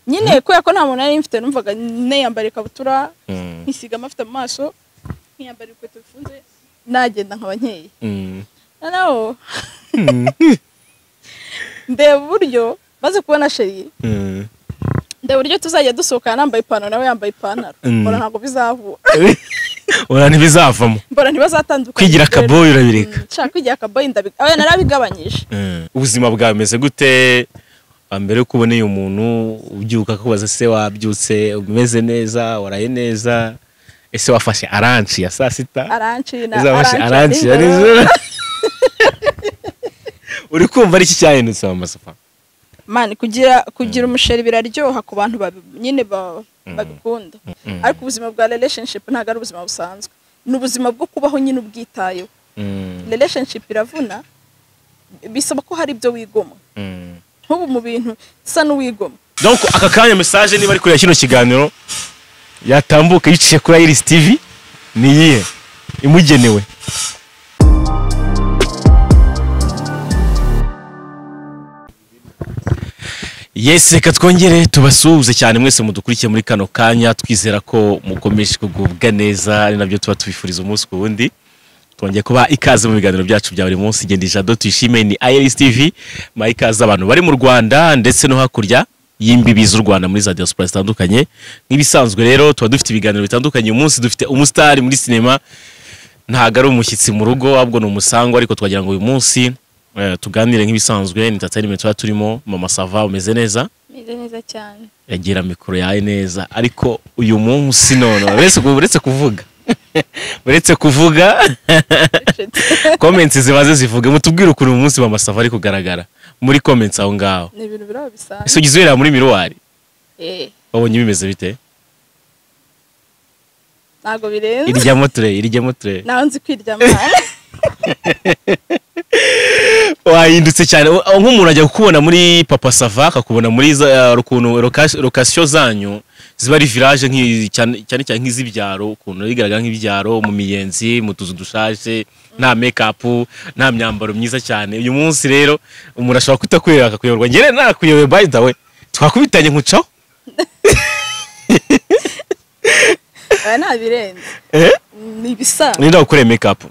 Nyine kubera ko nta muntu nari mfite, numvaga niyambara ikabutura, nkisiga amavuta mu maso, nkiyambara ibikweto bifunze, nagenda nkaba nkeye. Noneho ndeba uburyo maze kubona chéri, ndeba uburyo tuzajya dusohokana nambaye ipantaro nawe yambaye ipantaro, mbona ntabwo bizahura. Ura ntibizavamo. Mbona ntibazatandukana. Kwigira akaboyi urabireka. Nshaka kwigira akaboyi, ndabiga narabigabanyije. Ubuzima bwawe bumeze gute mbere yuko uboneye umuntu ubyuka akubaza se wabyutse umeze neza, waraye neza, ese wafashe aranci ya saa sita? Aranci na Ese wafashe aranci ya nijoro? Uri kumva ari iki cyahindutse Mama Sava? Man, kugira umusheri biraryoha ku bantu nyine babikunda, ariko ubuzima bwa relationship ntabwo ari ubuzima busanzwe, ni ubuzima bwo kubaho nyine ubwitayeho. Relationship iravuna, bisaba ko hari ibyo wigomwa. Nk'ubu mu bintu sa n'uwigomwa. Donc aka kanya message niba ari kureba kino kiganiro yatambuka yiciye kuri Iris TV ni iyihe imugenewe? Yes, reka twongere tubasuhuze cyane mwese mudukurikiye muri kano kanya, twizera ko mukomeje kugubwa neza, ari nabyo tuba tubifuriza umunsi ku wundi. Twongeye kuba ikaze mu biganiro byacu bya buri munsi. Ngende Jado Tuyishime, ni Iris TV, ma ikaze abantu bari mu Rwanda ndetse no hakurya y'imbibi z'u Rwanda muri za diaspora zitandukanye. Nk'ibisanzwe rero tuba dufite ibiganiro bitandukanye. Uyu munsi dufite umusitari muri sinema, ntago ari umushyitsi mu rugo ahubwo ni umusango, ariko twagira ngo uyu munsi tuganire nk'ibisanzwe. Ni entertainment tuba turimo. Mama Sava, umeze neza? Meze neza cyane. Yagira mikoro yawe neza, ariko uyu munsi none uretse kuvuga uretse kuvuga comments zibaze zivuge, mutubwire ukuntu uyu munsi Mama Sava ari kugaragara muri comments aho ngaho. Ni ibintu biraba bisanzwe. Ese ugize uherera muri miruwari? Wabonye bimeze bite? Ntago birenze. Iryamo ture. Naho nzi kwiryama. Wahindutse cyane. Nk'umuntu ajya kukubona muri Papa Sava, akakubona muri ukuntu location zanyu ziba ari village cyane cyane nk'iz'ibyaro, ukuntu bigaragara nk'ibyaro mu miyenzi, mu tuzu dushaje, nta make up, nta myambaro myiza cyane. Uyu munsi rero umuntu ashobora kutakureba akakuyoberwa. Njye narakuyobewe by the way, twakubitanye nkucaho. Aya nta birenze. Ni ibisanzwe. Ninde wagukoreye make up?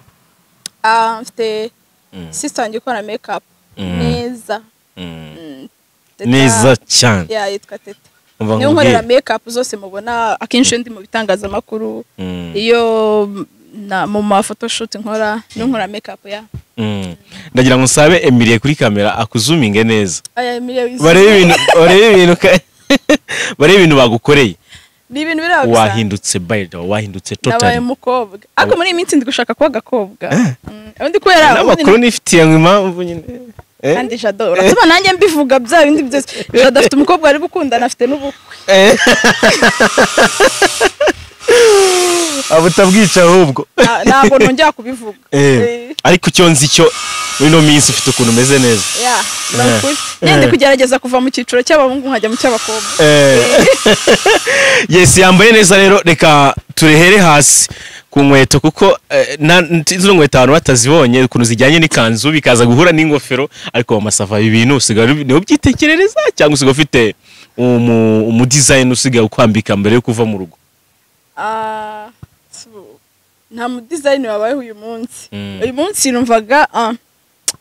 Mfite sister wanjye ukora make up neza. Neza cyane. Ya, yitwa Teta. Niyo nkorera make up zose mubona akenshi ndi mu bitangazamakuru, iyo mu ma photoshoot nkora, niyo nkora make up ya. Ndagira ngo nsabe Emilie kuri kamera akuzuminge neza. Aya Emilie wize. Barebe ibintu bagukoreye. Ni ibintu biraba bisanzwe. Wahindutse by the way, wahindutse totally. Nabaye umukobwa. Ariko muri iyi minsi ndi gushaka kuba agakobwa. Undi kubera n'amakuru nifitiye ngo impamvu nyine. Kandi Jado uratuma nanjye mbivuga bya bindi byose. Jado afite umukobwa ari gukundana, afite n'ubukwe. Abutabwica ahubwo. Ntabwo nongera kubivuga. Ariko icyo nzi cyo muri no minsi ufite ukuntu umeze neza. Ya, nakuri. Ngende kugerageza kuva mu cyiciro cy'abahungu nkajya mu cy'abakobwa. Yes, yambaye neza rero, reka turehere hasi ku nkweto kuko izo nkweto abantu batazibonye ukuntu zijyanye n'ikanzu bikaza guhura n'ingofero. Ariko Mama Sava ibi bintu usigaye niho byitekerereza cyangwa usigaye ufite umu design usigaye ukwambika mbere yo kuva mu rugo? Nta mu design wabayeho uyu munsi. Uyu munsi numvaga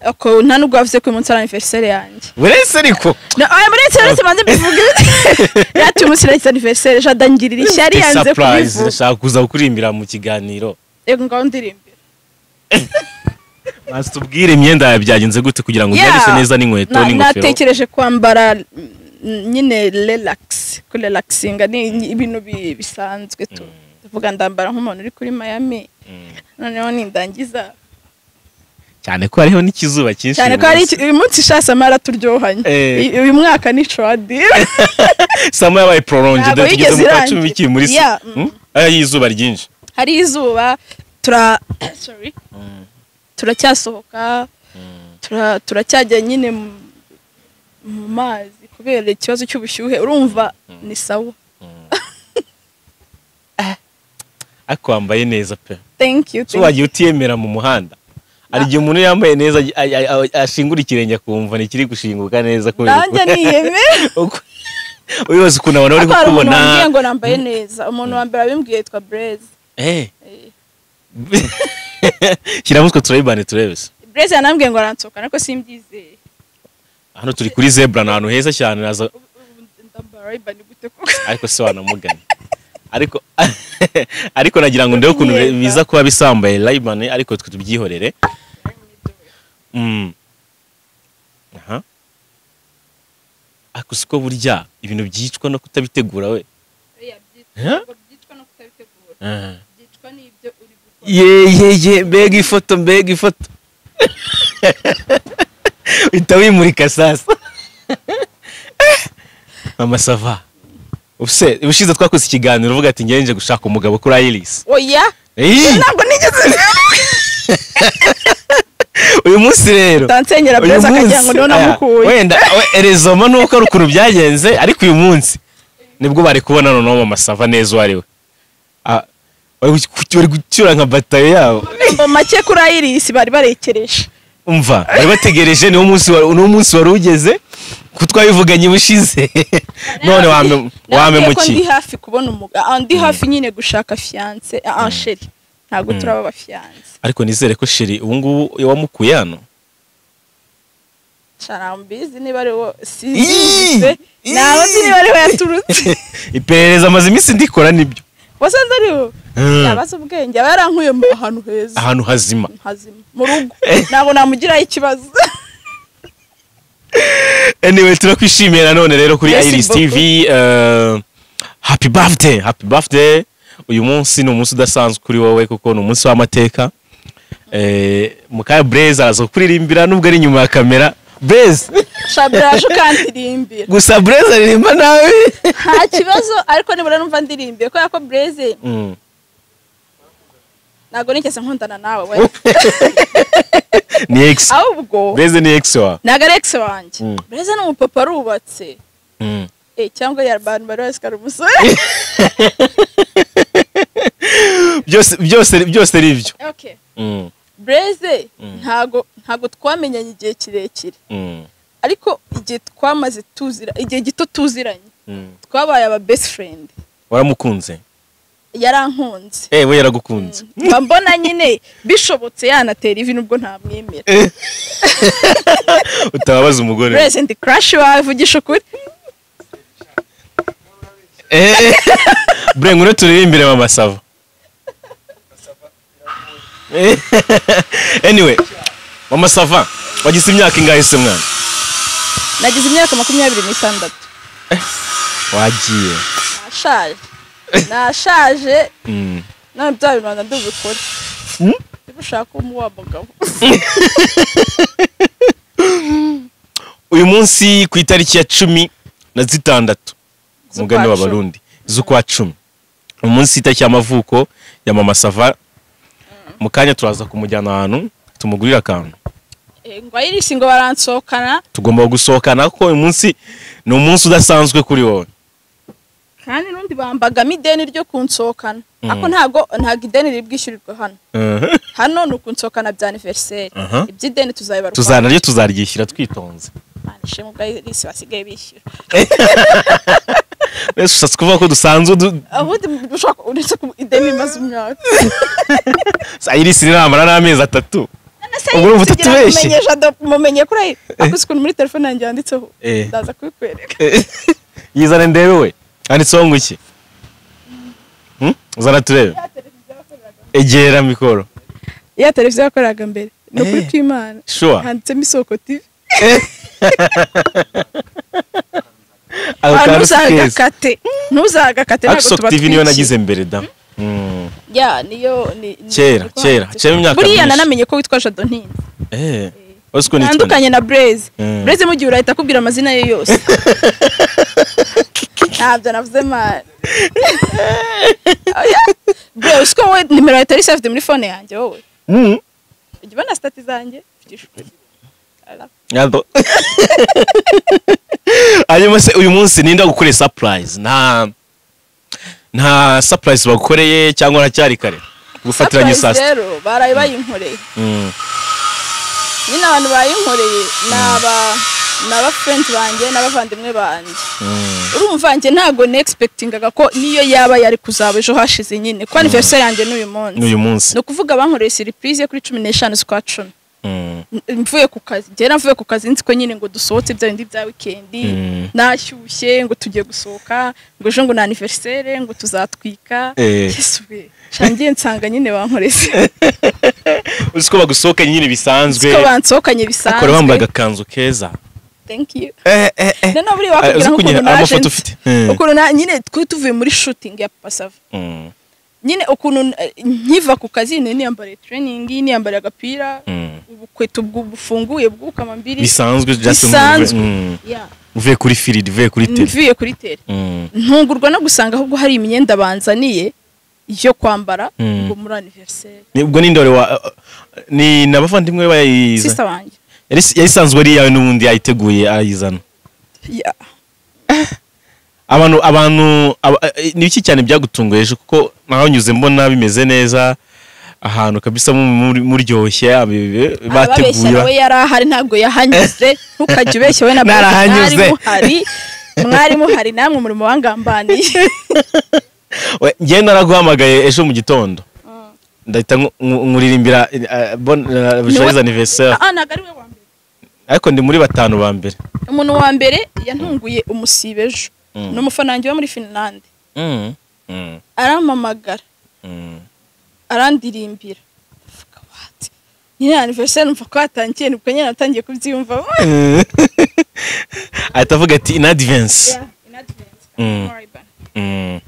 ako nta nubwo bavuze ko uyu munsi ari anniversaire yanjye. Uretse ariko uretse banze mbivuge. Yati uyu munsi ari anniversaire, Jado ngirira ishyari yanze kubivuga. Ndashaka kuza kuririmbira mu kiganiro. Yego ngaho ndirimbira. Maze tubwire imyenda yawe byagenze gute kugira ngo ubyandike neza n'inkweto n'ingofero. Natekereje kwambara nyine relax, kurelaxinga ni ibintu bisanzwe tu. Ndavuga ndambara nk'umuntu uri kuri Miami. Noneho nindangiza cyane ko hariho n'ikizuba cyinshi. Cyane ko hari uyu munsi sha Samara turyohanye. Uyu mwaka ni chadi. Samara yabaye prolonged tugeze mu kwa 10 biki muri aya y'izuba ryinshi. Hari izuba sorry. Turacyasohoka, turacyajya nyine mu mazi kubera ikibazo cy'ubushyuhe, urumva ni sawa. Ariko wambaye neza pe. Thank you. So wagiye utiyemera mu muhanda. Hari igihe umuntu yambaye neza ashingura ikirenge akumva ntikiri gushinguka neza kubera nanjye niyemera. Ubibaza ukuntu abantu bari kukubona. Umuntu wambwiye ngo nambaye neza, umuntu wa mbere abimbwiye yitwa Blaise. Shyiramo utwo turayibane turebe se. Blaise yanambwiye ngo aransohokana ariko simbyizeye. Hano turi kuri Zebra, ni ahantu heza cyane naza. Ndambara Ray-Ban gute koko? Ariko se wanamugana. Ariko nagira ngo ndebe ukuntu biza kuba bisambaye Ray-Ban, ariko twe tubyihorere. Aha. Ariko siko burya ibintu byicwa no kutabitegura we. Byicwa no kutabitegura. Byicwa n'ibyo uri gukora. Ye mbega ifoto, mbega ifoto. Uhita wimurika sasa. Mama Sava. Ubuse ubushize twakoze ikiganiro uvuga ati ngenje gushaka umugabo kuri Iris. Oya. Ntabwo nigeze. Uyu munsi rero tansenyera Blaise akagira ngo niho namukuye. Wenda erezoma nuko ari ukuntu byagenze, ariko uyu munsi nibwo bari kubona noneho Mama Sava neza uwo ari we. Bari gucyura nka batayo yabo. Ngo make kuri Iris bari barekereje. Umva bari bategereje, niwo munsi wari ugeze kutwabivuganye bushize. None wame muki ndi hafi kubona umugabo, ndi hafi nyine gushaka fiancé, en chéri. Ntabwo turaba ba fiancé. Ariko nizere ko chéri ubu ngubu wamukuye hano. Charambizi niba ari wo si nawe niba ari we yaturutse. Iperereza amaze iminsi ndikora nibyo. Wasanze ari wo yabaze ubwenge, aba yarankuye mu ahantu heza, ahantu hazima, hazima mu rugo. Ntabwo namugiraho ikibazo. Anyway, turakwishimiye nanone rero kuri Iris TV. Happy birthday, happy birthday. Uyu munsi ni umunsi udasanzwe kuri wowe kuko ni umunsi w'amateka. Mukaya Blaise araza kuririmbira nubwo ari nyuma ya kamera. Blaise Shabraje ukandirimbira. Gusa Blaise aririmba nabi. Nta kibazo, ariko nibura numva ndirimbiye kubera ko Blaise ntabwo nigeze nkundana nawe we. Ni ex. Ahubwo Blaise ni ex wa. Ntabwo ari ex wanjye. Blaise ni umupapa arubatse. Cyangwa yarbantu bari basikara umusore. Byose ari ibyo. Okay. Blaise ntago twamenyanye igihe kirekire. Ariko igihe twamaze tuzira, igihe gito tuziranye. Twabaye aba best friend. Waramukunze? Yarankunze. We yaragukunze. Mbona nyine bishobotse yanatera ivi nubwo ntamwemera. Utababaza umugore. Blaise ndi crush wawe, vugisha ukuri. Bre ngure turirimbire Mama Sava. Anyway, Mama Sava, wagize imyaka ingahe se mwana? Nagize imyaka 26. Wagiye. Nashaje. Nashaje. None bya bintu ndubikora. Ushaka umuwa mugabo. Uyu munsi ku itariki ya 16 umugani w'Abarundi z'ukwa 10. Umunsi itariki y'amavuko ya Mama Sava. Mukanya turaza kumujyana ahantu tumugurira akantu. Ngo Iris ngo baransohokana. Tugomba gusohokana kuko uyu munsi ni umunsi udasanzwe kuri wowe. Kandi nundi bambagamo ideni ryo kunsohokana. Ako ntago ideni ribwishyurirwa hano. Hano ni ukunsohokana bya anniversaire. Iby'ideni tuzabibaruka. Tuzanaryo tuzaryishyira twitonze. Ishimwe bwa Iris basigaye bishyura. Mbese ushatse kuvuga ko dusanzwe ubundi ushaka uretse ku ideni maze umwaka. Iris riramara n'amezi 3. Ubwo urumva utatubeshye. Mumenye kuri akuze ukuntu muri telefone yanjye yanditseho. Ndaza kubikwereka. Yizane ndebe we. Handitseho ngo iki? Uzana turebe. Egera mikoro. Ya televiziyo yakoraga mbere. No kuri kw'Imana. Handitsemo Isoko TV. Ntuzagakate ntabwo tuba TV niyo nagize mbere da. Ya niyo ni kera imyaka. Buriya nanamenye ko witwa Jado Ntinze. Osiko nitwa. Tandukanye na Blaise. Blaise mu gihe urahita akubwira amazina ye yose. Ntabyo navuze man. Blaise usiko we nimero ya itari saved muri phone yanjye wowe. Ujya ubona status zanjye mvugisha ukuri. Yado. Hanyuma se uyu munsi ninda gukorera surprise, nta surprise bagukoreye cyangwa ntacyari kare gufatiranye saa sita? Rero baraye bayinkoreye. Nyine abantu bayinkoreye naba friends banjye n'abavandimwe banjye. Urumva njye ntabwo nexpectingaga ko niyo yaba yari kuzaba ejo hashize nyine, ko anniversaire yanjye n'uyu munsi. N'uyu munsi. Ni ukuvuga bankoreye surprise kuri 15 z'ukwa 10. Mvuye ku kazi, njye navuye ku kazi nzi ko nyine ngo dusohotse bya bindi bya weekend, nashyushye ngo tugiye gusohoka, ngo ejo ngo na anniversaire ngo tuzatwika. Yesu we, shangiye nsanga nyine bankoreze. Uzi ko bagusohokanye nyine bisanzwe. Uzi ko bansohokanye bisanzwe. Akora bambaye agakanzu keza. Thank you. None buri wakubwira ukuntu naje ufite. Ukuntu nyine twe tuvuye muri shooting ya Papa Sava. Nyine ukuntu nkiva ku kazi niyambariye training, niyambariye agapira, ubukweto bufunguye bw'ukamambiri bisanzwe, just bisanzwe. Uvuye kuri field, uvuye kuri tele. Mvuye kuri tele. Ntungurwa no gusanga ahubwo hari imyenda banzaniye yo kwambara ngo muri anniversaire. Ubwo ni ndore wa ni nabavandimwe bayiza. Sister wanjye. Yari sanzwe ari yawe n'ubundi yayiteguye ayizana. Abantu ni iki cyane byagutunguye ejo, kuko nahanyuze mbona bimeze neza ahantu kabisa muryoshye bateguye. Nawe yarahari ntabwo yahanyuze, ntukajye ubeshya we na mwari muhari namwe muri mubangambaniye. We ngiye naraguhamagaye ejo mu gitondo ndahita nkuririmbira bon joyeux anniversaire. Ntabwo ari we wa mbere, ariko ndi muri batanu ba mbere. Umuntu wa mbere yantunguye umusibe ejo ni umufana wanjye wo muri Finland. Arampamagara arandirimbira, ndavuga what nyine anniversaire, numva ko hatangiye, nibwo nyine natangiye kubyiyumva. Ahita avuga ati in advance. In advance.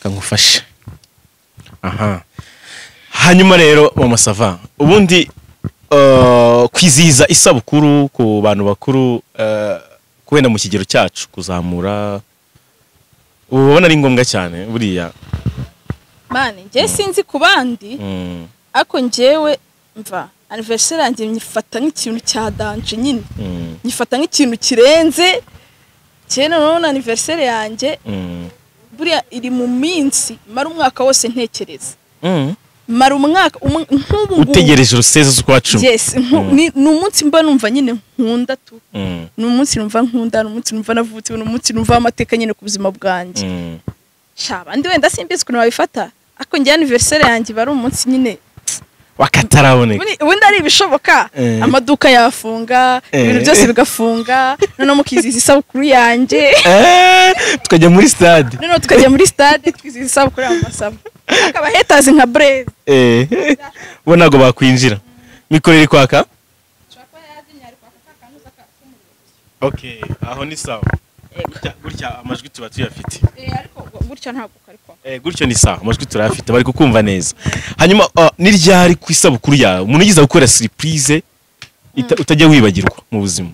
Kangufashe. Aha. Hanyuma rero Mama Sava, ubundi kwizihiza isabukuru ku bantu bakuru kubenda mu kigero cyacu kuzamura, ubona ari ngombwa cyane buriya. Mani njye sinzi ku bandi, ariko njyewe mva anniversaire yanjye nyifata nk'ikintu cya danje nyine, nyifata nk'ikintu kirenze. Cyane none anniversaire yanjye buriya iri mu minsi mara umwaka wose ntekereza. Mara umwaka nk'ubu utegereje uruseze z'ukwa 10. Yes, ni umunsi mba numva nyine nkunda tu. Ni umunsi numva nkunda, ni umunsi numva navutse, ni umunsi numva amateka nyine ku buzima bwanjye. Sha abandi wenda simbizi ukuntu babifata, ariko njye anniversaire yanjye bari umunsi nyine wakataraboneka. Ubundi ari ibishoboka, amaduka yafunga, ibintu byose bigafunga, noneho mukizihiza isabukuru yanjye. Tukajya muri stade. Noneho tukajya muri stade twizihiza isabukuru ya Mama Sava. Akaba hetazi nka Brez. Bo ntago bakwinjira. Mikoro iri kwaka? Okay, aho ni sawa. Gutya amajwi tuba tuyafite. Ariko gutya ntabwo kari kwaka. Gutyo ni sawa, amajwi turayafite bari kukumva neza. Hanyuma ni ryari ku isabukuru yawe umuntu yigiza gukora surprise utajya wibagirwa mu buzima?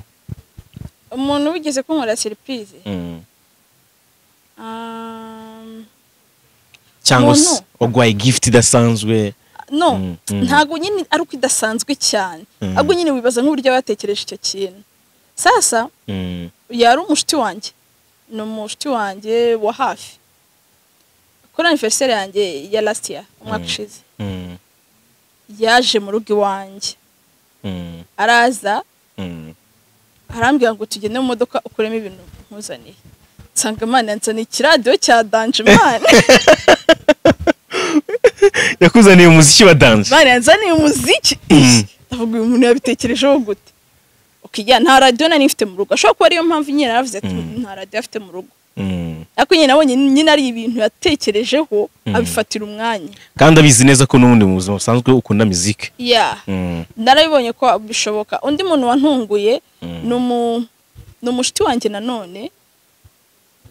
Umuntu wigeze kunkora surprise? Cyangwa ogwaye gift idasanzwe? No, ntago nyine ari uko idasanzwe cyane. Ahubwo nyine wibaza nk'uburyo batekereje icyo kintu. Sasa yari umushuti wanjye, ni umushuti wanjye wa hafi. Kuri anniversaire yanjye ya last year, umwaka ushize, yaje mu rugo iwanjye. Araza arambwira ngo tugende mu modoka ukuremo ibintu nkuzaniye. Nsanga Imana yanzaniye ikiradiyo cya danje Imana. Yakuzaniye umuziki wa danje. Imana yanzaniye umuziki. Ndavuga uyu muntu yabitekerejeho gute? Okay, nta radio nari mfite mu rugo. Ashobora kuba ariyo mpamvu nyine naravuze ati nta radio afite mu rugo. Ariko nyine nabonye nyine ari ibintu yatekerejeho abifatira umwanya. Kandi abizi neza ko n'ubundi mu buzima busanzwe ukunda muziki. Narabibonye ko bishoboka. Undi muntu wantunguye ni umushuti wanjye nanone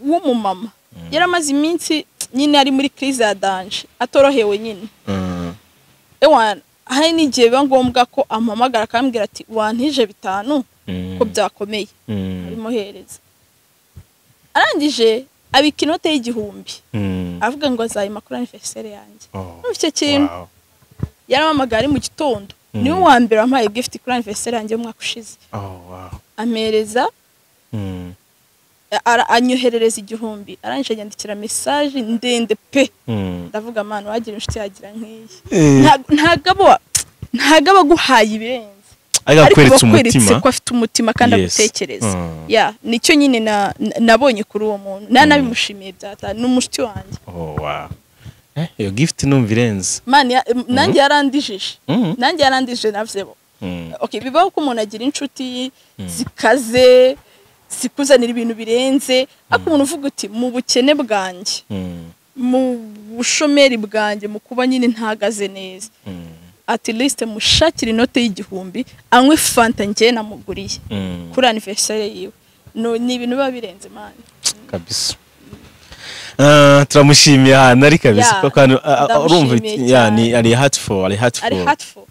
w'umumama. Yaramaze iminsi nyine ari muri crise ya danje, atorohewe nyine. Ewana hari n'igihe biba ngombwa ko ampamagara akambwira ati wantije 5 ko byakomeye, abimuhereza. Arangije abika inote y'1000 avuga ngo azayima kuri anniversaire yanjye. Icyo kintu yarampamagaye ari mu gitondo, niwe wa mbere wampaye gift kuri anniversaire yanjye y'umwaka ushize. Ampereza anyoherereza 1000, arangije anyandikira message ndende pe. Ndavuga Mana wagira inshuti yagira nk'iyi. Ntago aguhaye ibirenze. Ariko bakweretse ko afite umutima kandi agutekereza. Ya, nicyo nyine nabonye kuri uwo muntu. Nanabimushimiye byata, ni umushuti wanjye. Oh wow. Iyo gift numva irenze. Man, nanjye yarandijije. Nanjye yarandije navyebo. Okay, bibaho ko umuntu agira inshuti zikaze zikuzanira ibintu birenze, ariko umuntu uvuga uti mu bukene bwanjye, mu bushomeri bwanjye, mu kuba nyine ntagaze neza, at least mushakira inote y'1000 anywe fanta njye namuguriye kuri anniversaire yiwe. No, ni ibintu biba birenze man. Kabisa. Turamushimiye ahantu ari kabisa, kuko urumva yani ari heartful, ari heartful, ari heartful.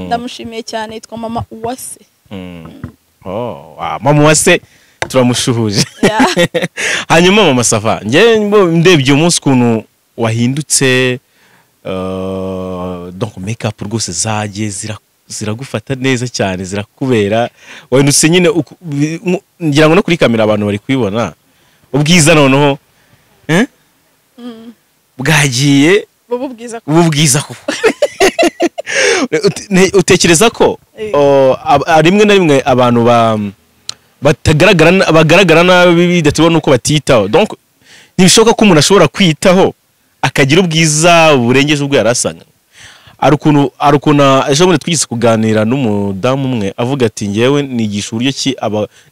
Ndamushimiye cyane, yitwa Mama Uwase. Oh, wow. Mama Uwase turamushuhuje. Hanyuma Mama Sava, nge ndebye umunsi ukuntu wahindutse, donc make up rwose zagiye ziragufata neza cyane, zirakubera, wahindutse nyine, ngira ngo no kuri kamera abantu bari kubibona ubwiza noneho bwagiye bubu bwiza ko utekereza ko rimwe na rimwe abantu batagaragara bagaragara nabi bidatewe nuko batitaho. Donc ntibishoboka ko umuntu ashobora kwitaho akagira ubwiza burengeje ubwo yarasanga. Ari ukuntu ejo bundi twigeze kuganira n'umudamu umwe avuga ati ngewe nigisha uburyo ki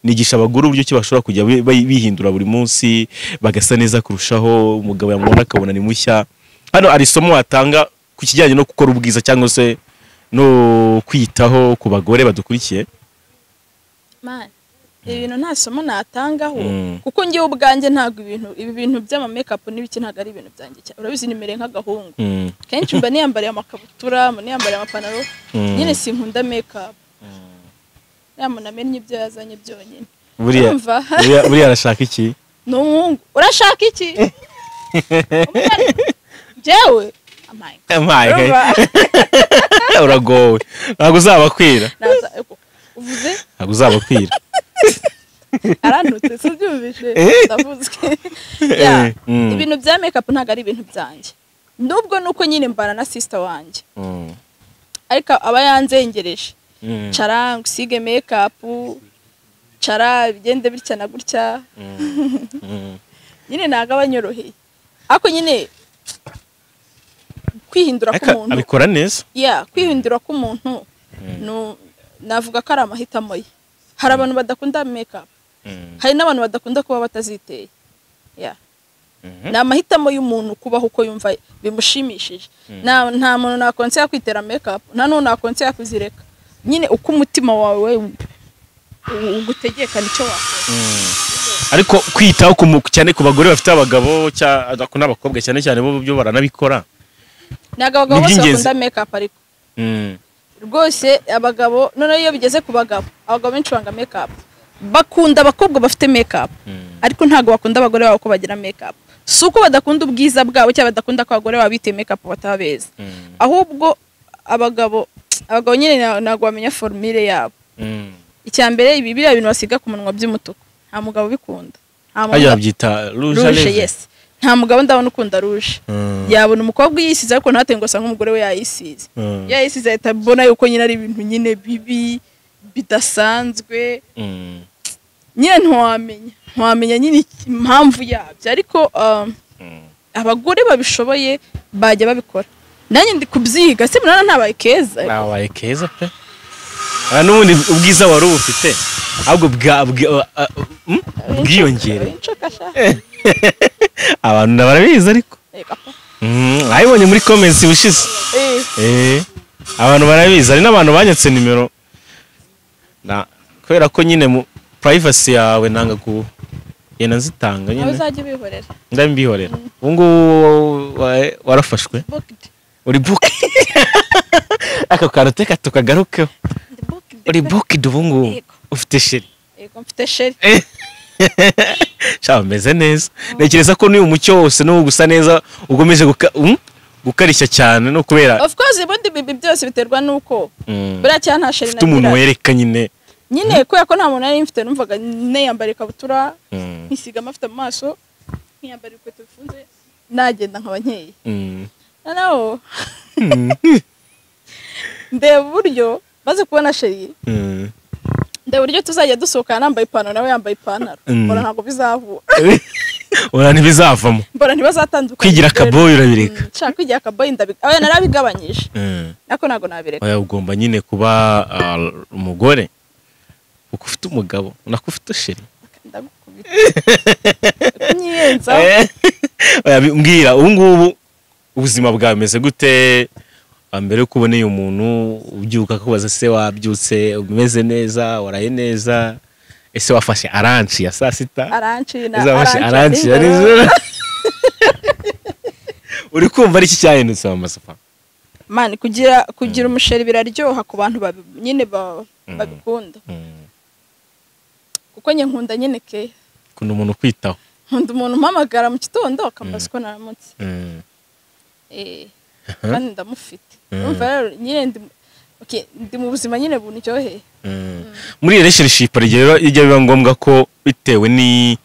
nigisha abagore uburyo ki bashobora kujya bihindura buri munsi bagasa neza kurushaho, umugabo yamubona akabona ni mushya. Hano ari isomo watanga ku kijyanye no gukora ubwiza cyangwa se no kwitaho ku bagore badukurikiye? Man, ibintu nta somo natangaho, kuko ngewe ubwanjye ntabwo ibi bintu by'ama make up n'ibiki ntabwo ari ibintu byanjye cyane. Urabizi nimere nk'agahungu. Kenshi mba niyambariye amakabutura, mba niyambariye amapantaro, nyine sinkunda make up. Ya muntu amennye ibyo yazanye byonyine. Buriya arashaka iki? Ni umuhungu. Urashaka iki? Jewe amaye. Uragowe. Ntabwo uzabakwira. Uvuze? Ntabwo uzabakwira. Arantutse subyumvise ndavuzwe. Ibintu bya make up ntabwo ari ibintu byanjye. Nubwo nuko nyine mbana na sister wanjye. Ariko aba yanzengereje. Cara ngusige make up, cara bigende bitya na gutya. Nyine ntabwo abanyoroheye. Ariko nyine kwihindura k'umuntu abikora neza. Yeah, kwihindura k'umuntu no navuga ko ari amahitamo ye. Hari abantu badakunda make up. Hari n'abantu badakunda kuba bataziteye. Yeah. Ni amahitamo y'umuntu kubaho uko yumva bimushimishije. Nta muntu nakonse kwitera make up, nta n'umuntu nakonse kuzireka. Nyine uko umutima wawe ugutegeka nicyo wakora. Ariko kwitaho cyane ku bagore bafite abagabo cyangwa n'abakobwa cyane cyane bo byo baranabikora. Ntabwo abagabo bose bakunda make up ariko. Rwose abagabo none iyo bigeze ku bagabo, abagabo benshi banga make up. Bakunda abakobwa bafite make up, ariko ntabwo bakunda abagore babo ko bagira make up. Si uko badakunda ubwiza bwabo cyangwa badakunda ko abagore babo biteye make up batabeza. Ahubwo abagabo nyine ntabwo bamenya formule yabo. Icya mbere ibi biriya bintu basiga ku munwa by'umutuku, nta mugabo ubikunda. Nta byita rouge à lèvres. Yes. Nta mugabo ndabona ukunda rouge. Yabona umukobwa uyisize ariko ntate ngo asa nk'umugore we yayisize. Yayisize ahita abona yuko nyine ari ibintu nyine bibi bidasanzwe. Nyine ntiwamenya nyine impamvu yabyo, ariko abagore babishoboye bajya babikora. Nanjye ndi kubyiga, se murana ntabaye keza. Nabaye keza pe. N'ubundi ubwiza wari ufite ahubwo bwiyongere. Abantu barabizi ariko. Ayibonye muri comments ubushize. Abantu barabizi, hari n'abantu banyatse nimero. Na kubera ko nyine mu privacy yawe nanga ku yena nzitanga nyine. Uzajye bihorera. Ndabihorera. Ubu ngubu warafashwe. Uri booked. Aka kantu teka tukagarukeho. Uri booked ubu ngubu. Ufite sheri. Yego mfite sheri. Sha meze neza. Ntekereza ko n'uyu mucyo wose no gusa neza ugomeje gukarishya cyane no kubera. Of course ubundi bibi byose biterwa nuko buriya cyane nta sheri nagira. Umuntu wereka nyine. Nyine kubera ko nta muntu nari mfite numvaga neyambara ikabutura nkisiga amavuta mu maso nkiyambara ikweto bifunze nagenda nkaba nkeye. Noneho ndeba uburyo maze kubona sheri Ndeba uburyo tuzajya dusohokana nambaye ipantaro nawe yambaye ipantaro, mbona ntabwo bizahura. Ura ntibizavamo. Mbona ntibazatandukana. Kwigira akaboyi urabireka? Nshaka kwigira akaboyi ndabika, narabigabanyije nako ntabwo nabireka. Oya, ugomba nyine kuba umugore uko ufite umugabo unako ufite chéri. Ndagukubita kunyiyenza. Oya, mbwira ubu ngubu ubuzima bwawe bumeze gute mbere yuko uboneye umuntu ubyuka akubaza se wabyutse umeze neza, waraye neza, ese wafashe aranci ya saa sita? Aranci na Ese wafashe aranci ya nijoro? Uri kumva ari iki cyahindutse mama Safa? Man, kugira umusheri biraryoha ku bantu nyine babikunda, kuko njye nkunda nyine ke Ukunda umuntu ukwitaho. Nkunda umuntu umpamagara mu gitondo akambaza uko naramutse. Kandi ndamufite. Urumva rero nyine okay, ndi mu buzima nyine bunryoheye. Muri relationship rero ijya biba ngombwa ko bitewe ni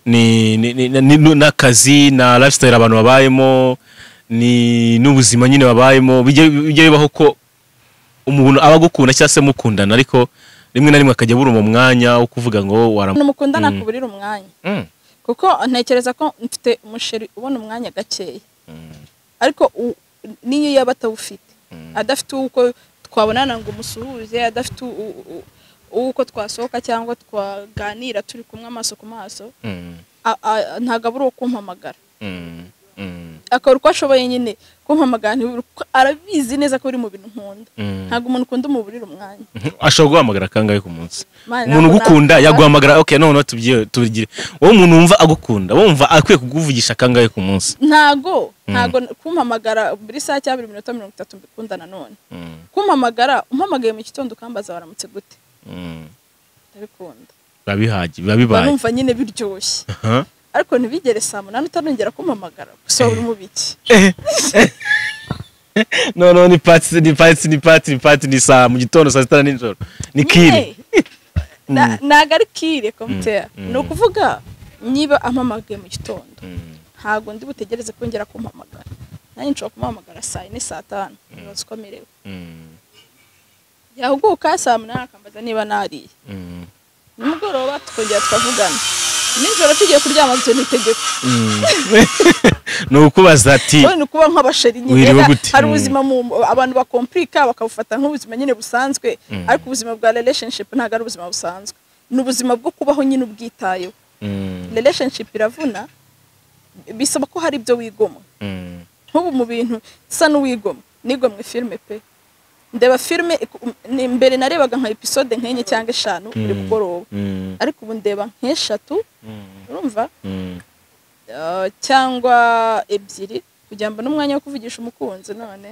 ni ni- ni- ni- n'akazi na lifestyle abantu babayemo ni n'ubuzima nyine babayemo, bijya bibaho ko umuntu aba agukunda cyangwa se mukundana, ariko rimwe na rimwe akajya abura mu mwanya wo kuvuga ngo waram Umuntu mukundana akuburira umwanya, kuko ntekereza ko mfite umusheri ubona umwanya gakeya, ariko n'iyo yaba atawufite, adafite uko twabonana ngo umusuhuze, adafite uko twasohoka cyangwa twaganira turi kumwe amaso ku maso, ntabwo abura uwo kumpamagara. Akora uko ashoboye nyine kumpamagara, kuko arabizi neza ko uri mu bintu nkunda. Ntabwo umuntu ukunda umuburira umwanya. Ashobora guhamagara kangahe ku munsi? Man, Umuntu ntabwo ugukunda yaguhamagara. Okay, noneho tubigire wowe umuntu wumva agukunda, wumva akwiye kukuvugisha kangahe ku munsi? Ntago kumpamagara buri saha cyangwa buri minota 30 mbikunda. Nanone kumpamagara, umpamagaye mu gitondo ukambaza waramutse gute, ndabikunda. Biba bihagi, biba Mba bibaye. numva nyine biryoshye. Ariko ntibigere saa 8 utarongera kumpamagara gusa, waba uri mu biki? Noneho ni party, ni party, ni party, ni party, ni saa mu gitondo, saa sita na nijoro ni kire. Nyine, ntago ari kire komutera. Ni ukuvuga niba ampamagaye mu gitondo, ntago ndi butegereze kongera kumpamagara. Nanjye nshobora kumuhamagara saa 4, saa 5, nkibaza uko amerewe. Yahuguka saa 8 akambaza niba nariye. Nimugoroba tukongera tukavugana, nijoro tugiye kuryama. Ibyo ni itegeko. Ni ukubaza ati Wowe ni ukuba nk'abasheri nyine. Wiriwe Rega, gute? hari ubuzima abantu bakomplika bakabufata nk'ubuzima nyine busanzwe, ariko ubuzima bwa relationship ntabwo ari ubuzima busanzwe, ni ubuzima bwo kubaho nyine ubwitayeho. Relationship iravuna, bisaba ko hari ibyo wigomwa. Nk'ubu mu bintu nsa n'uwigomwa, nigomwe filime pe. Ndeba filime mbere narebaga nka episode nk'enye cyangwa eshanu buri mugoroba, ariko ubu ndeba nk'eshatu, urumva, cyangwa ebyiri, kugira ngo mbone umwanya wo kuvugisha umukunzi none.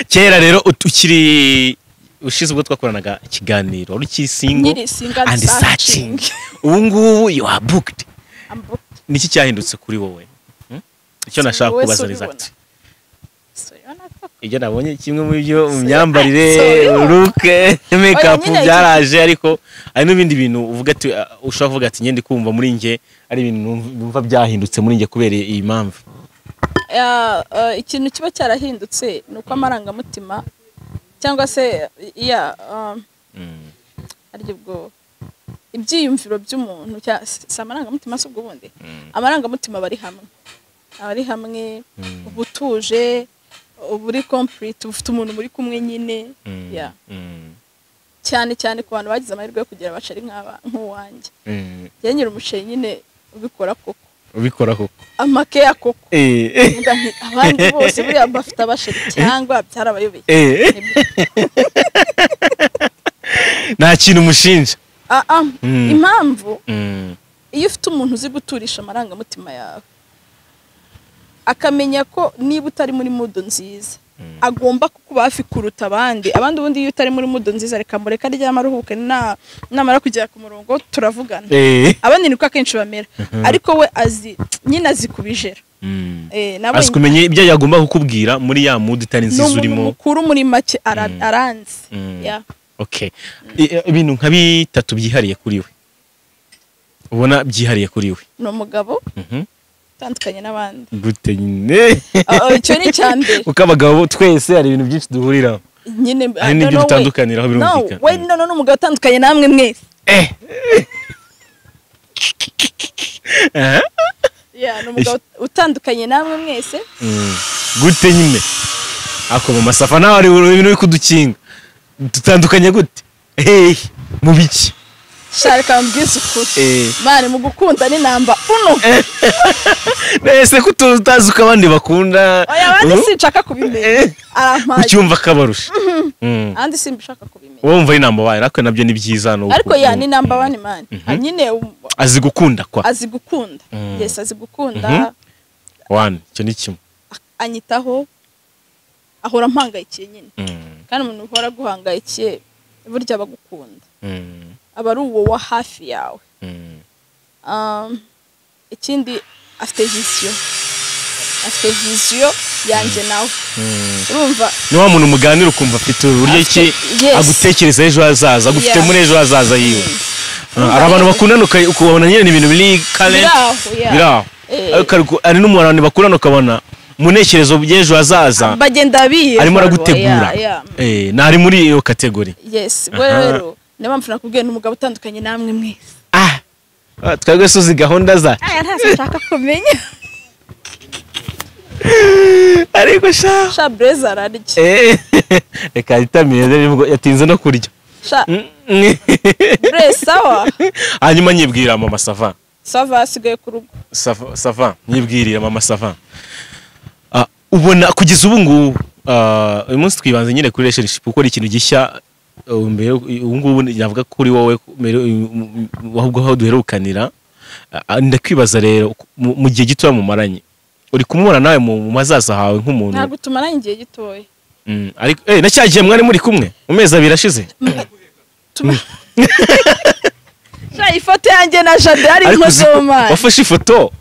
Kera rero ukiri, ushize ubwo twakoranaga ikiganiro, wari ukiri single Nkiri single and searching. searching. Ubu ngubu you are booked. I'm booked. Niki cyahindutse kuri wowe? Icyo nashaka Wowe kubaza si ni ubibona? exact Si ubibona koko? Ibyo nabonye, kimwe mu byo mu myambarire, Si ubibona? look, makeup Oya, nyine byaraje, ariko hari n'ibindi bintu uvuga ati ushobora kuvuga ati ngende kumva muri njye ari ibintu numva byahindutse muri njye kubera iyi mpamvu. Ikintu kiba cyarahindutse ni uko amarangamutima cyangwa se ya aribyo ubwo ibyiyumviro by'umuntu, si amarangamutima, si ubwo bundi amarangamutima aba ari hamwe, uba utuje, uba uri complete, ufite umuntu muri kumwe nyine. Yeah. Cyane cyane ku bantu bagize amahirwe yo kugira abasheri nk'aba nk'uwanjye. Njye nyiri umusheri nyine ubikora koko. Ubikora koko. Amakeya koko. Mvuga nti abandi bose buriya bafite abasheri cyangwa byarabayobeye. Nta kintu umushinja. Ah, ah, impamvu, iyo ufite umuntu uzi guturisha amarangamutima yawe, akamenya ko niba utari muri mood nziza agomba kukuba hafi kuruta abandi. Abandi ubundi iyo utari muri mood nziza, reka mureke aryame aruhuke, namara kugera ku murongo turavugana. Abandi niko akenshi bamera, ariko we azi nyine, azi kubijera. Azi kumenya ibyo yagomba kukubwira muri ya mood itari Ni nziza umuntu urimo. mukuru muri make, aranzi. Yeah. Okay, ibintu nka bitatu byihariye kuri we, ubona byihariye kuri we. Ni umugabo utandukanye n'abandi. Gute nyine? Ah, ah, icyo ni icya mbere. Kuko abagabo twese hari ibintu byinshi duhuriraho. Nyine Hari n'ibyo dutandukaniraho birumvikana. No, we no n'umugabo utandukanye namwe mwese. Yeah, n'umugabo utandukanye namwe mwese. Gute nyine? Ako Mama Safa nawe ari ibintu biri kudukinga. Dutandukanye gute? Hey, mu biki? Sharika mbwiza ukuri. Mane mu gukunda ni namba uno. Nese ko tutazi uko abandi bakunda. Oya abandi sinshaka kubimenya. Arampaye. Ucyumva kabarusha. Andi simbishaka kubimenya. Wowe umva ari namba 1 ariko nabyo ni byiza no. Ariko ya ni namba 1 mane. Nyine azi gukunda kwa. Azi gukunda. Yes, azi gukunda. 1 cyo ni kimwe. Anyitaho ahora mpangayikiye nyine. Kandi umuntu uhora guhangayikiye burya abagukunda. Aba ari uwo wa hafi yawe. Ikindi afite vision. Afite vision yanjye nawe. Urumva ni wa muntu muganira ukumva afite uburyo iki agutekereza ejo hazaza, agufite muri ejo hazaza yiwe. Ari abantu bakundana ukabona nyine ibintu biri current biraho. Ariko ari n'umuntu bakundana ukabona munekerezo by'ejo hazaza bagenda biye arimo aragutegura. Nari muri iyo category. Yes, rero niba mfuna kubwiye n'umugabo utandukanye namwe mwese. Twebwe suzi gahunda za. Aya ntazo nshaka kumenya. Ariko sha. Sha Breza ararya. Reka itamire yatinze no kurya. Sha. Breza sawa. Hanyuma nyibwira Mama Safa. Safa asigaye ku rugo. Safa nyibwirira Mama Safa. Ubona kugeza ubu ngubu uyu munsi twibanze nyine kuri relationship ukora ikintu gishya mbere ubu ngubu navuga kuri wowe ahubwo aho duherukanira. Ndakwibaza rero mu gihe gito mumaranye uri kumubona nawe mu mazaza hawe nk'umuntu? Ntabwo tumaranye igihe gitoya. Ariko nacyagiye mwari muri kumwe mu mezi abiri ashize. Sha ifoto yanjye na Jade ari inkozeho man. Wafashe ifoto?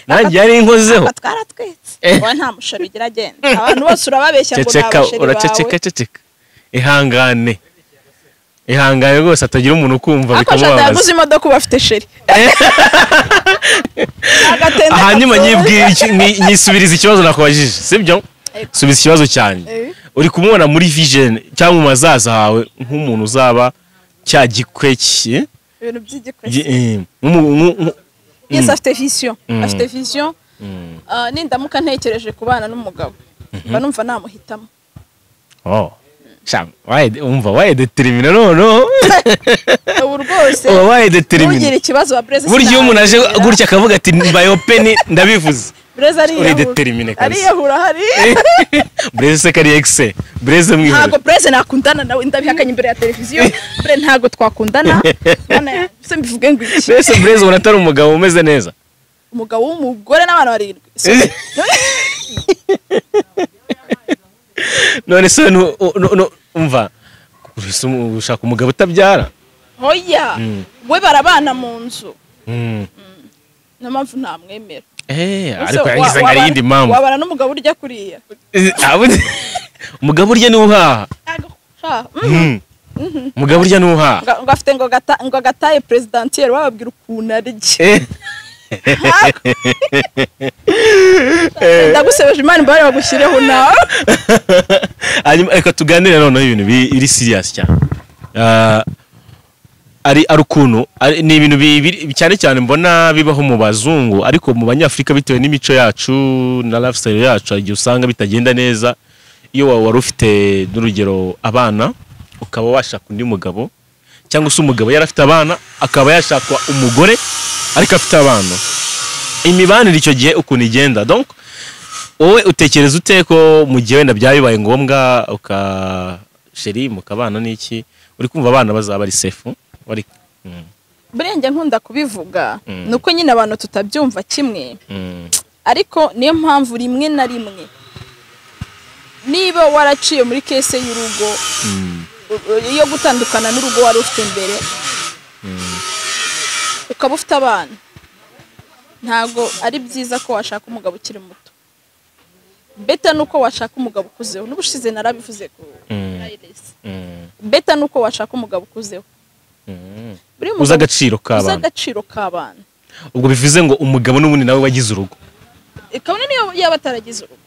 Nanjye yari inkozeho. Twaratwitse. Wa nta mushari ugira agenda. Abantu bose urababeshya ngo nabasheri bawe. Uraceceka ceceka. Ihangane. Ihangane rwose atagira umuntu ukumva bikamubabaza. Ako yaguze imodoka uba afite sheri. Hanyuma nyibwira nyisubiriza ikibazo nakubajije, sibyo? Subiza ikibazo cyanjye. Uri kumubona muri vision cyangwa mu mazaza hawe nk'umuntu uzaba cya gikwe ki? Ibintu by'igikwe. Yes, afite vision. Afite vision. Nindamuka ntekereje kubana n'umugabo. Mba numva namuhitamo. Oh. Sham, umva waye determine no. Ubu rwose. Waye determine. Ugira ikibazo wa Breza. Buryo umuntu aje gutya akavuga ati mbaye open ndabivuze. Breza ari uri determine kabisa. Ariyahura hari. Breza se kari ex. Breza mwihore. Ntago Breza nakundana nawe ndabihakanye imbere ya televiziyo. Bre ntago twakundana. Bana se mbivuge ngo iki. Breza Breza ubona atari umugabo umeze neza. Umugabo w'umugore n'abana barindwi. None se no umva ushaka umugabo utabyara? Oya, we barabana mu nzu. Niyo mpamvu ntamwemera. Ariko yangize ngo ari yindi mpamvu. Wabana n'umugabo urya kuriya. Umugabo urya niwe uhaha. Umugabo urya niwe uhaha. Ngo afite ngo agataye presidentiel wababwira ukuntu arya. Ndagusebeje Imana imbare bagushyireho nawe. Hanyuma reka tuganire noneho ibintu biri serious cyane. Ari ukuntu ni ibintu cyane cyane mbona bibaho mu bazungu ariko mu banyafrika bitewe n'imico yacu na lifestyle yacu igihe usanga bitagenda neza. Iyo wari ufite n'urugero abana ukaba washaka undi mugabo cyangwa se umugabo yari afite abana akaba yashakwa umugore ariko afite abana, imibanire icyo gihe ukuntu igenda. Donc wowe utekereza ute ko mu gihe wenda byabaye ngombwa uka sheri mukabana n'iki uri kumva abana bazaba ari safe bari? Burenge nkunda kubivuga nuko nyine abantu tutabyumva kimwe. Ariko niyo mpamvu rimwe na rimwe niba waraciye muri kese y'urugo iyo gutandukana n'urugo wari ufite mbere ukaba ufite abana, ntago ari byiza ko washaka umugabo ukiri muto. Beta nuko washaka umugabo ukuzeho. N'ubushize narabivuze ku wireless. Beta nuko washaka umugabo ukuzeho. Uza agaciro k'abana. Uza agaciro k'abana. Ubwo bivuze ngo umugabo n'ubundi nawe wagize urugo. Kabone niyo yaba ataragize urugo.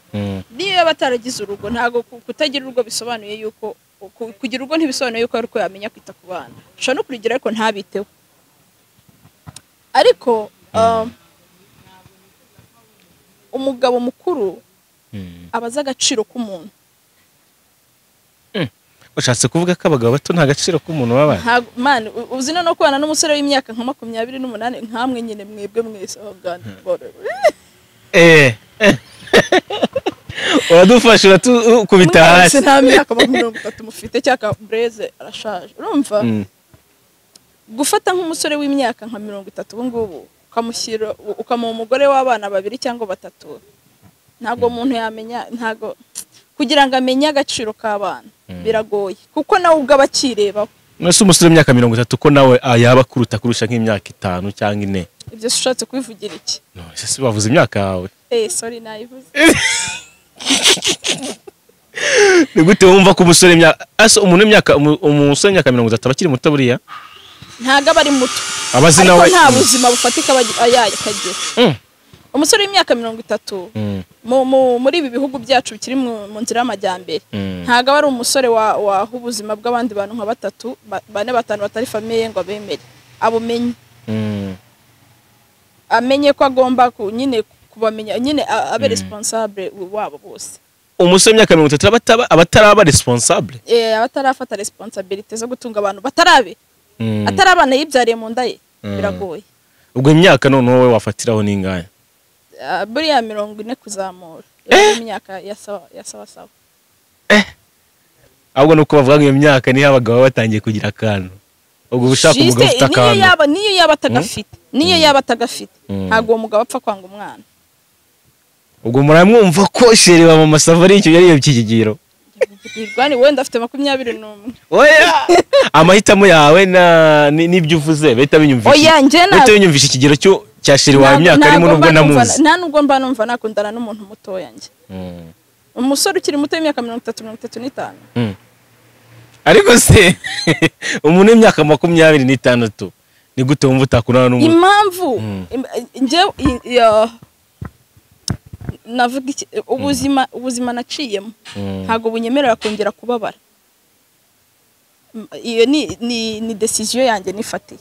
Niyo yaba ataragize urugo, ntabwo kutagira urugo bisobanuye yuko kugira urugo ntibisobanuye yuko ari uko yamenya kwita ku bana. Ushobora no kurigira ariko ntabiteho. Ariko umugabo mukuru abaza agaciro k'umuntu. Ushatse kuvuga ko abagabo bato nta gaciro k'umuntu baba? Man, uzi no kubana n'umusore w'imyaka nka 28 nkamwe nyine mwebwe mwese abaganda. Uradufasha uratukubita hasi. Nta myaka 30 mufite cyaka Blaise arashaje. Urumva? Gufata nk'umusore w'imyaka nka 30 ubu ngubu ukamushyira ukamuha umugore w'abana babiri cyangwa batatu, ntago umuntu yamenya, ntago kugira ngo amenye agaciro k'abana biragoye, kuko nawe ubwo abakirebaho. Mwese umusore w'imyaka 30 ko nawe yaba kuruta kurusha nk'imyaka 5 cyangwa 4. Ibyo ushatse kubivugira iki? No, ese bavuze imyaka yawe. Sorry nayivuze. Ni gute wumva ko umusore imyaka ase umuntu imyaka umusore imyaka 30 abakiri muto buriya? Ntago abari muto. Abazi nawe nta buzima bufatika akagira. Umusore w'imyaka 30 muri ibi bihugu byacu bikiri mu nzira y'amajyambere, ntago ari umusore waha ubuzima bw'abandi bantu nka 3 4 5 batari famille ngo abemere, abumenye. Amenye ko agomba nyine kubamenya, nyine abe responsable wabo bose. Umusore w'imyaka 30 abataraba responsable? Abatarafata responsabilité zo gutunga abantu batarabe. Atarabana yibyariye mu nda ye, biragoye. Ubwo imyaka none wowe wafatiraho n'ingaya? Buriya 40 kuzamura. Imyaka ya sawa sawa. Ahubwo nuko bavuga ngo iyo myaka niho abagabo batangiye kugira akantu. Ubwo ushaka umugabo ufite akantu. Niyo yaba atagafite, niyo yaba atagafite, ntago uwo mugabo apfa kwanga umwana. Ubwo muramwumva ko chéri wa mama Sava ari icyo yari yibikigiro. Rwani wenda afite 21. Oya, amahitamo yawe na nibyo uvuze bahita binyumvisha. Oya, nje na bahita binyumvisha ikigero cyo cya chéri wawe imyaka arimo nubwo namuzi. Nta nubwo mba numva nakundana n'umuntu mutoya nje. Umusore ukiri muto w'imyaka 30 35. Ariko se umuntu w'imyaka 26 ni gute wumva utakundana n'umuntu? Impamvu nje navuga ubuzima naciyemo ntago bunyemerera kongera kubabara. Iyo ni decision yanjye nifatiye.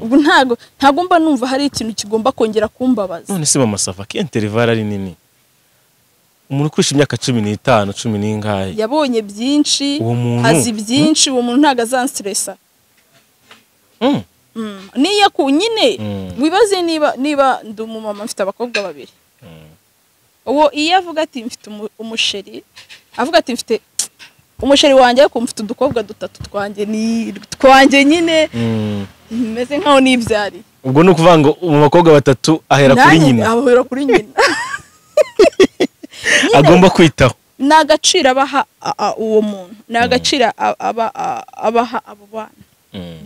Ubu ntago mba numva hari ikintu kigomba kongera kumbabaza. None se mama Sava ko interval ari nini? Umuntu ukurusha imyaka 15 10 n'ingahe yabonye byinshi, azi byinshi, uwo muntu ntago azanstressa. Niyo ku nyine wibaze niba ndi umumama mfite abakobwa babiri. Uwo iyo avuga ati mfite umusheri, avuga ati mfite umusheri wanjye ariko mfite udukobwa dutatu twanjye ni twanjye nyine meze nkaho nibyari. Ubwo ni ukuvuga ngo mu bakobwa batatu ahera kuri nyina. Ahera kuri nyina. Agomba kwitaho. Ni agaciro abaha uwo muntu, ni agaciro abaha abo bana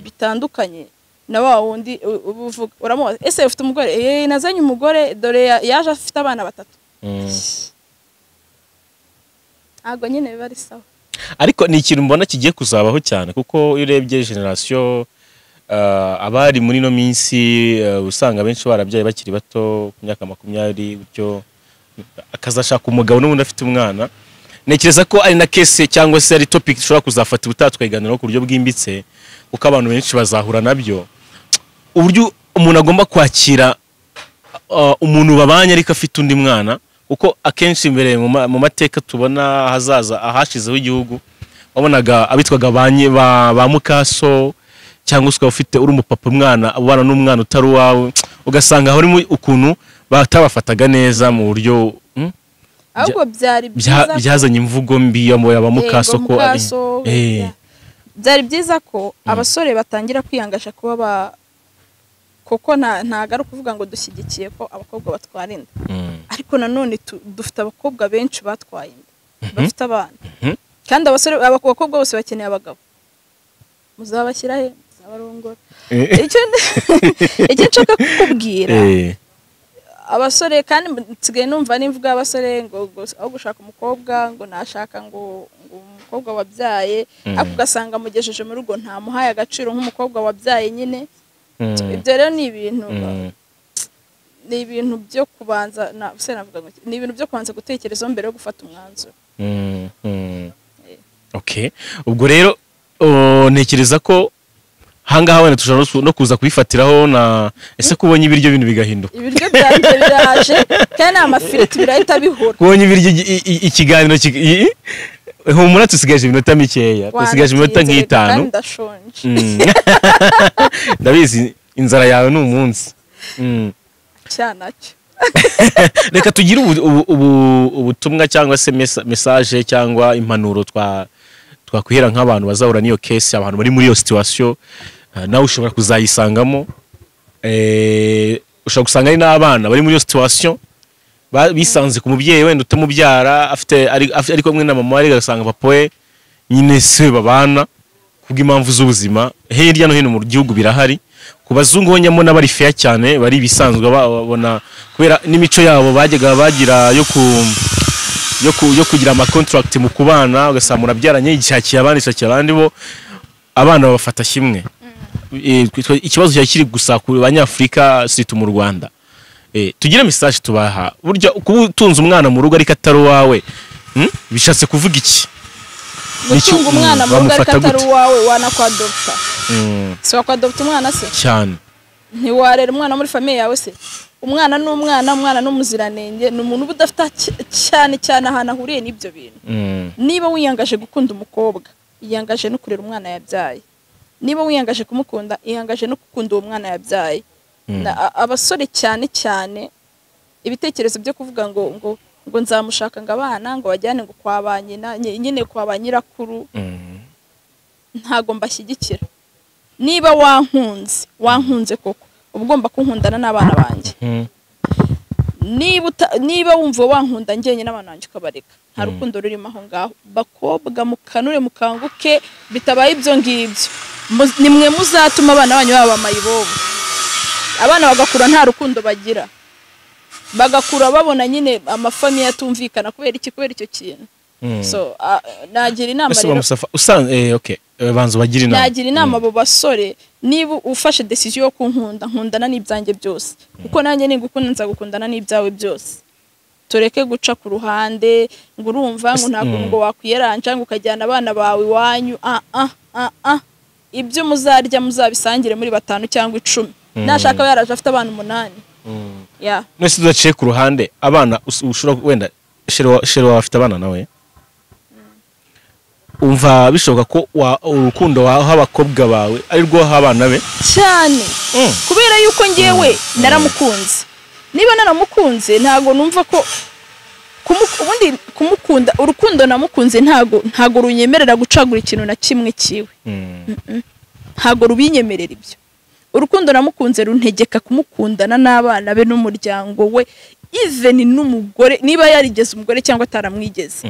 bitandukanye na wa wundi uvuga uramubaza ese ufite umugore? Nazanye umugore dore yaje afite abana batatu. Ntago nyine biba ari sawa. Ariko ni ikintu mbona kigiye kuzabaho cyane, kuko iyo urebye generation abari muri no minsi usanga benshi barabyaye bakiri bato ku myaka 20 gutyo, akazashaka umugabo n'ubundi afite umwana. Ntekereza ko ari na case cyangwa se ari topic dushobora kuzafata ubutatweganiraho ku buryo bwimbitse, kuko abantu benshi bazahura nabyo. Uburyo umuntu agomba kwakira umuntu babanye ariko afite undi mwana, kuko akenshi imbere mu mateka tubona ahazaza ahashizeho igihugu wabonaga abitwaga ba mukaso, cyangwa se ufite uri umupapa umwana ubana n'umwana utari uwawe, ugasanga harimo ukuntu batabafataga neza mu buryo ahubwo byari byiza byazanye imvugo mbi ya ba mukaso ko byari byiza ko abasore batangira kwiyangasha kuba kuko ntago ari ukuvuga ngo dushyigikiye ko abakobwa batwara inda, ariko nanone dufite abakobwa benshi batwaye inda bafite abana, kandi abasore abakobwa bose bakeneye abagabo. Muzabashyira he? Muzabarongora. Icyo nshaka kukubwira abasore, kandi nsigaye numva n'imvuga y'abasore ngo aho gushaka umukobwa ngo nashaka ngo umukobwa wabyaye, ariko ugasanga amugejeje mu rugo ntamuhaye agaciro nk'umukobwa wabyaye nyine. Ibyo rero ni ibintu Ni ibintu byo kubanza na se navuga ngo ni ibintu byo kubanza gutekerezaho mbere yo gufata umwanzuro. Okay, ubwo rero ntekereza ko hangaha wenda tushobora no kuza kubifatiraho na ese kubonye ibiryo bintu bigahinduka. Ibiryo byanjye biraje kandi ni amafiriti birahita bihura. Kubonye ibiryo ikiganiro humura tusigaje iminota mikeya, tusigaje iminota nk'itanu. Ndashonje. Ndabizi inzara yawe ni umunsi. Cyanacyo. Reka tugire ubutumwa cyangwa se message cyangwa impanuro twakwihera nk'abantu bazahura n'iyo case, abantu bari muri iyo situation, nawe ushobora kuzayisangamo. Ushobora gusanga ari n'abana bari muri iyo situation bisanze ku mubyeyi wenda utamubyara, afite ari kumwe na mama, ari agasanga papa we nyine se babana kubw'impamvu z'ubuzima. Hirya no hino mu gihugu birahari. Ku bazungu ho nyamuna bari fair cyane, bari ibisanzwe babona kubera n'imico yabo bajyaga bagira yo kugira ama contract mu kubana, ugasanga murabyaranye igishakiye abandi ishakiye abandi, bo abana babafata kimwe. Ikibazo cyari kiri gusa ku banyafurika situ mu Rwanda. Tugire message tubaha, burya kuba utunze umwana mu rugo ariko atari uwawe, bishatse kuvuga iki? Gutunga umwana mu rugo ariko atari uwawe wanakwadopta. Si wakwadopta umwana se? Cyane. Ntiwarera umwana muri famille yawe se? Umwana ni umwana, umwana ni umuziranenge, ni umuntu uba udafite cyane cyane ahantu ahuriye n'ibyo bintu. Niba wiyangaje gukunda umukobwa, iyangaje no kurera umwana yabyaye. Niba wiyangaje kumukunda, iyangaje no gukunda uwo mwana yabyaye. Abasore cyane cyane ibitekerezo byo kuvuga ngo ngo ngo nzamushaka ngo abana ngo bajyane ngo kwa ba nyina nyine kwa ba nyirakuru, ntago mbashyigikira. Niba wankunze, wankunze koko, ugomba kunkundana n'abana banjye. Niba wumva wankunda njyenyine n'abana banjye ukabareka, nta rukundo rurimo aho ngaho. Bakobwa mukanure mukanguke, bitabaye ibyo ngibyo nimwe muzatuma abana banyu baba mayibobo. Abana bagakura nta rukundo bagira, bagakura babona nyine amafamiye atumvikana kubera iki? Kubera icyo kintu. So nagira inama rero okay, banzo bagira inama. Nagira inama abo basore, niba ufashe decision yo kunkunda, nkundana n'ibyanjye byose, kuko nanjye ningukunda nzagukundana n'ibyawe byose. Tureke guca ku ruhande ngo urumva ngo ntabwo ngo wakwiyeranja ngo ukajyana abana bawe iwanyu. Ibyo muzarya muzabisangire muri 5 cyangwa 10. Nashaka yaraje afite abana 8. Yeah. Nese tudaciye ku ruhande abana ushobora wenda shero afite abana nawe, umva bishoboka ko urukundo waha abakobwa bawe ari rwo abana be cyane. Kubera yuko ngewe naramukunze. Niba naramukunze ntago numva ko ubundi kumukunda, urukundo namukunze ntago runyemerera gucagura ikintu na kimwe kiwe. Ntago rubinyemerera ibyo. Urukundo namukunze runtegeka kumukundana n'abana be n'umuryango we, even n'umugore niba yarigeze umugore cyangwa ataramwigeze.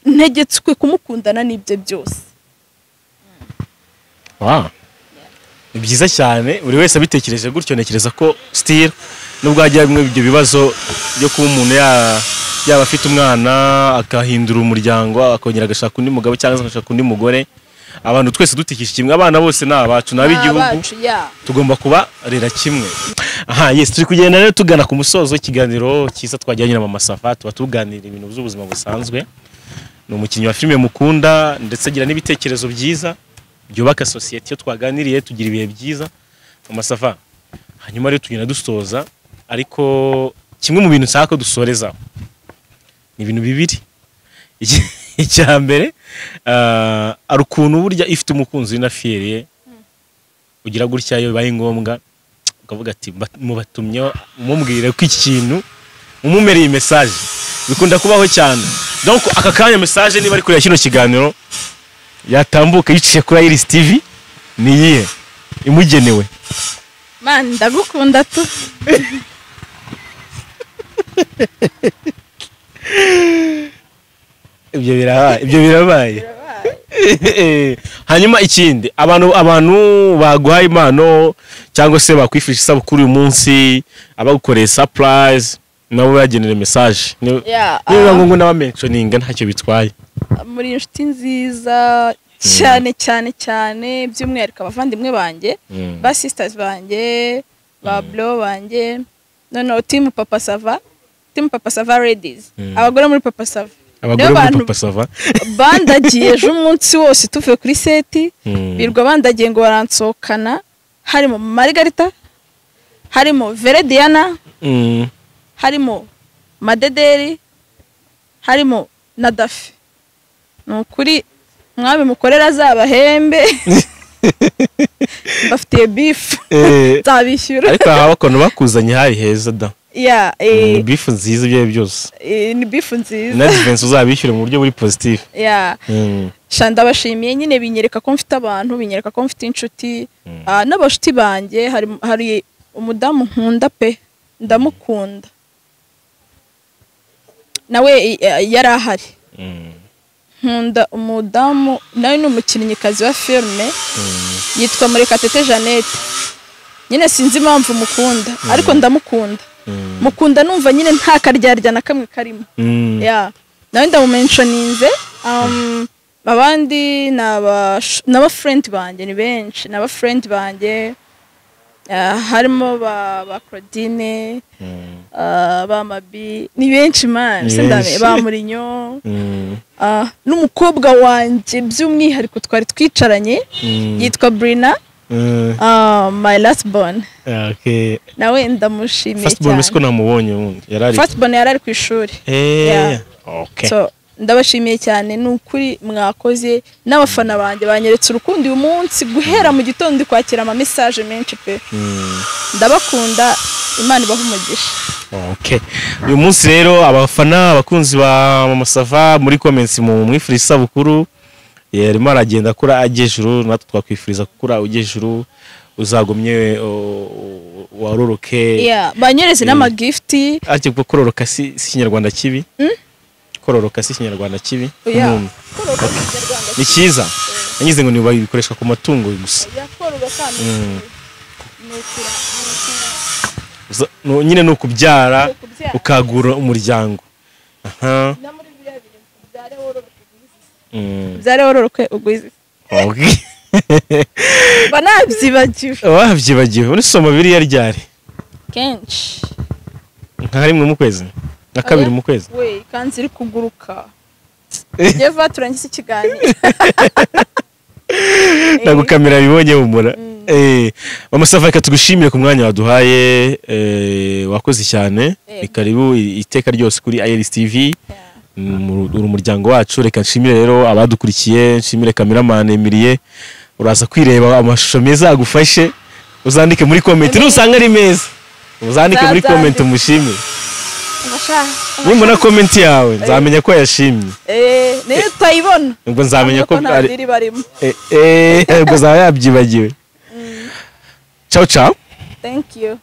Ntegetswe kumukundana n'ibyo byose. Ni byiza cyane buri wese abitekereje gutyo. Ntekereza ko still nubwo hajya bimwe ibyo bibazo byo kuba umuntu yaba afite umwana akahindura umuryango akongera agashaka undi mugabo cyangwa agashaka undi mugore, abantu twese dutikisha kimwe, abana bose ni abacu n'ab'igihugu, tugomba kubarera kimwe. Aha, yes, turi kugenda rero tugana ku musozo w'ikiganiro cyiza twajyanye na Mama Sava, tuba tuganira ibintu by'ubuzima busanzwe. Ni umukinnyi wa filime mukunda ndetse agira n'ibitekerezo byiza byubaka society. Iyo twaganiriye tugira ibihe byiza Mama Sava. Hanyuma rero tugenda dusoza, ariko kimwe mu bintu nshaka ko dusoreza ni ibintu bibiri. Icya mbere, ari ukuntu burya ifite umukunzi na fieriye ugira gutya iyo bibaye ngombwa ukavuga ati mubatumye mumubwire ko iki kintu mumumereye message, bikunda kubaho cyane. Donc aka kanya message niba ari kureba kino kiganiro yatambuka yiciye kuri Iris TV ni iyihe imugenewe? Man, ndagukunda tu. Ibyo birabaye. Hanyuma ikindi, abantu baguhaye impano cyangwa se bakwifisha isabukuru uyu munsi, abagukoreye surprise nabo bagenera message. Niba ngo n'abamentioninga ntacyo bitwaye. Muri inshuti nziza cyane cyane cyane, by'umwihariko abavandimwe banjye, ba sisters banjye, ba bro banjye, Noneho team Papa Sava, team Papa Sava ladies, abagore muri Papa Sava, Abagore nibo muri bantu Papa Sava. Bandagiye ejo umunsi wose tuvuye kuri set, birirwa bandagiye ngo baransohokana. Harimo Margarita, harimo Verediana, harimo Madederi, harimo na Dafi. Ni ukuri mwami mukorera azabahembe, bafitiye beef, nzabishyura. Ariko aha bakono bakuzanye hari heza da. Ya. Ni beef nziza ibyo ari byo byose. Ni beef nziza. Na advance uzabishyura mu buryo buri positive. Ya. Sha, ndabashimiye nyine, binyereka ko mfite abantu, binyereka ko mfite inshuti. N'abashuti banjye, hari umudamu nkunda pe, ndamukunda, nawe yari ahari. Nkunda umudamu, nawe ni umukinnyikazi wa filime, yitwa Murekatete Jeannette. Nyine sinzi impamvu mukunda, ariko ndamukunda. Mukunda numva nyine nta karyarya na kamwe karimo. Ya, nawe ndamumentioninze. Abandi ni aba friend banjye, ni benshi, ni aba friend banjye. Harimo ba Claudine, ba Mabi, ni benshi man. Ni Sindame, benshi. ba Murinyo, n'umukobwa wanjye by'umwihariko twari twicaranye, yitwa Brina, my last born. Nawe ndamushimiye First born cyane. Siko namubonye ubundi yari ari First born yari ari ku ishuri. Yeah. So ndabashimiye cyane, ni ukuri mwakoze. N'abafana banjye banyeretse urukundo uyu munsi, guhera mu gitondo ndi kwakira ama message menshi pe. Ndabakunda, Imana ibahe umugisha. Okay. Uyu munsi rero abafana, abakunzi ba Mama Sava, muri comments mu mwifuriza isabukuru. Yarimo aragenda akura ajya ejuru, natwe twakwifuriza gukura ujya ejuru, uzagumye waroroke. Yeah, banyereze n'amagift. Ariko kororoka si ikinyarwanda kibi. Kororoka si ikinyarwanda kibi. Oya. Umuntu. Kororoka mu Kinyarwanda. Ni cyiza. Nagize ngo ni bikoreshwa ku matungo gusa. Ya, kororoka ni Nyine ni ukubyara, Ni ukubyara. ukagura umuryango. Aha. Na muri biriya bintu, ubyare wororoke ugwize. Ubyare wororoke ugwize. Mba nabyibagiwe. Wabyibagiwe. Urisoma biriya ryari? Kenshi. Nka rimwe mu kwezi, nka kabiri mu kwezi. We, ikanzu iri kuguruka. Njye turangiza ikiganiro. Ntabwo kamera bibonye, humura. Mama Sava, reka tugushimire ku mwanya waduhaye, wakoze cyane. Yego. Ni karibu iteka ryose kuri Iris TV. Uri umuryango wacu. Reka nshimire rero abadukurikiye, nshimire cameraman Emilie. Uraza kwireba amashusho meza agufashe, uzandike muri comment nusanga ari meza, uzandike muri Nzazandika. comment umushimire. Nimbona comment yawe nzamenya ko yashimye. Niyo utayibona, Ubwo nzamenya ko nta ari diri barimo. Ubwo zaba yabyibagiwe. Ciao ciao. Thank you.